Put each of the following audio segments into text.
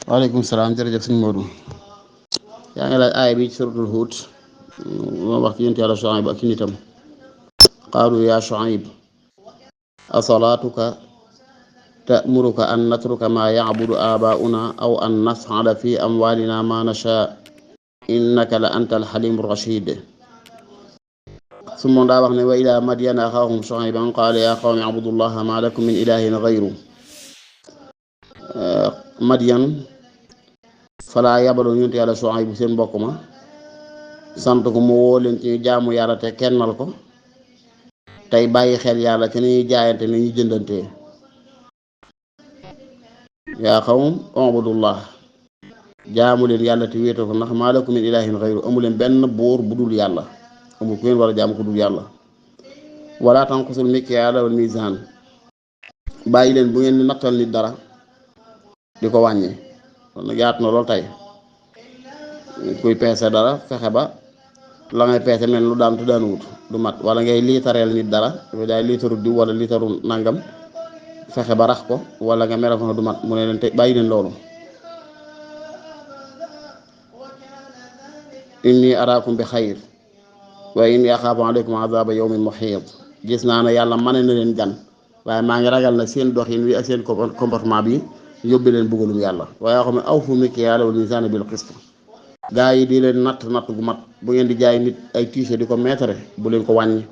waaleykum salaam jërëjëf sëñ Modou. yaa ngi laaj aaya bi ci suratul Huud moo wax ci yonent Yàlla Shuayb ak ci nitam qaalu yaa Shuayb asalaatuka ta'muruka an natruka maa ya'budu aabaa'una aw an naf'ala fi amwaalina maa nashaa innaka la antal haliimu rashiid. su moom daa wax ne wa ilaa madyana axaahum Shuayban qaala yaa qawmi a'budullaha maa lakum min ilaahin ghayruhu. Madyan falaa yabaloon yonent Yàlla Shuayb bu seen mbokk ma sant ko mu woo leen ci jaamu yàlla te kennal ko tey bàyyi xel yàlla ci ni ñuy jaayante ni ñuy jëndantee. yaa qawm ubudullah jaamu leen yàlla te wéetal ko ndax maa lakum min ilaahin ghayru amu leen benn buur bu dul yàlla, amul ku ngeen war a jaamu ko dul yàlla. wala tanqusul mikyaala wal mizaan bàyyi leen bu ngeen di nattal nit dara di ko wàññi. kon nag yaatu na lool tey kuy peese dara fexe ba la ngay peese mel lu daan te daanuwut du mat, wala ngay liitareel nit dara dafay daay liitaru diw wala liitaru nangam fexe ba rax ko wala nga mere ko du mat. mu ne leen te bàyyi leen loolu. inni araakum bi xayr wa inni axaafu aleykum azaaba yawmin muhiit. gis naa ne yàlla mane na leen gan waaye maa ngi ragal na seen doxin wi ak seen comportement bi yóbbi leen bëggalum yàlla. waaye xam ne awfu mikyaala wal miizaana bil qist gaa yi di leen natt gu mat. bu ngeen di jaay nit ay tiise di ko meetare bu leen ko wàññi.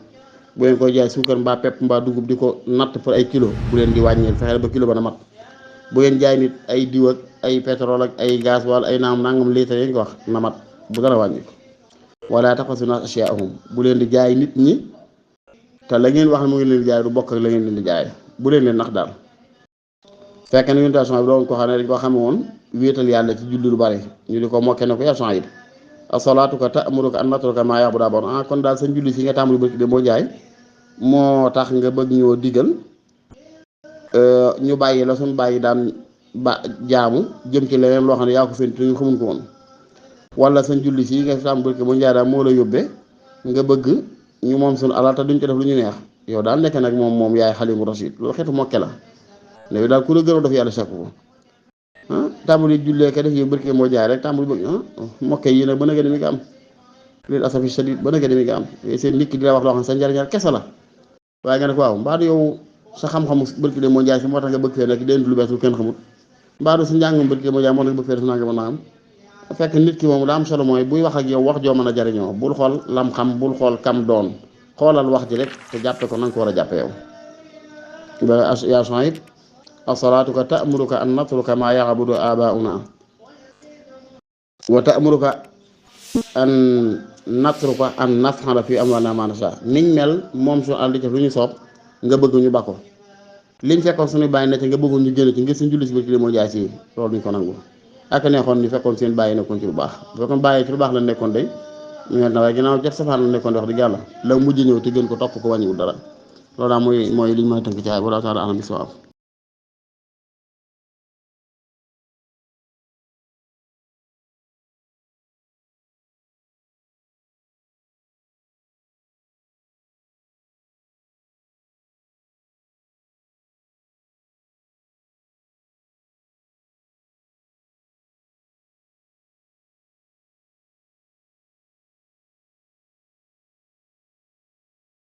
bu ngeen koy jaay suukar mbaa pepp mbaa dugub di ko natt pour ay kilo bu leen di wàññil, fexeel ba kilo ba na mat. bu ngeen jaay nit ay diw ak ay pétrole ak ay gaz wala ay nangam litre yi nga wax na mat bu dara wàññi ko. wala taqasu naas asyaahum bu leen di jaay nit ñi te la ngeen wax ne mu ngi leen di jaay du bokk ak la ngeen leen di jaay. bu leen leen nax daal. fekk na invitation bi doon ko xam ne dañ ko xame woon wéetal yàlla ci julli lu bari ñu di ko mokke ne ko yaa Shuayb asalaatuka ta'muruka an natruka maa ya'budu aabaa'unaa. kon daal sa julli si nga tàmbali bëgg de moo jaay moo tax nga bëgg ñoo digal ñu bàyyi la suñ bàyyi daan jaamu jëm ci leneen loo xam ne yaa ko fent ñu xamuñ ko woon. wala sa julli si nga tàmbali bëgg moo jaay daal moo la yóbbee nga bëgg ñu moom suñu alal te duñ ko def lu ñu neex. yow daal nekk nag moom yaay Haliimu Rashiid. loolu xeetu mokke la léegi daal ku la gën a def yàlla sakku ko tàmbali jullee ka def yow barke moo jaay rek tàmbali bëgg mokke yi nag ba nga mi nga am lil asafi shadid ba nga mi nga am seen nit ki di la wax loo xam ne sa njariñal kese la waaye nga ne ko waaw mbaadu yow sa xam-xamu barke de moo jaay si moo tax nga bëgg fee nag deen lu bees lu kenn xamut. mbaadu sa njàngam barke moo jaay moo tax nga bëgg fee def nangam naa am. fekk nit ki moom la am solo mooy buy wax ak yow wax joo mën a jariñoo bul xool lam xam bul xool kam doon xoolal wax ji rek te jàppe ko na nga ko war a jàppe yow. yaa Shuayb asalaatuka ta'muruka an natruka maa ya'budu aabaa'unaa wa ta'muruka an natruka an naf'ala fi amwaalinaa maa nashaa. niñ mel moom suñu àll di def lu ñu soob nga bëgg ñu bako liñ fekkoon suñu bàyyi na ci nga bëggoon ñu génn ci ngir suñ julli si biir kii moo jaay si loolu duñ ko nangu. ak neexoon ñu fekkoon seen bàyyi nekkoon ci lu baax bu fekkoon bàyyi ci lu baax la nekkoon day ñu mel na waaye ginnaaw jot safaan la nekkoon de wax dëgg yàlla la mujj ñëw te gën ko topp ko wàññiwul dara. loolu daal mooy li ñu mën a tënk ci ay wala taala alam bi sawaab.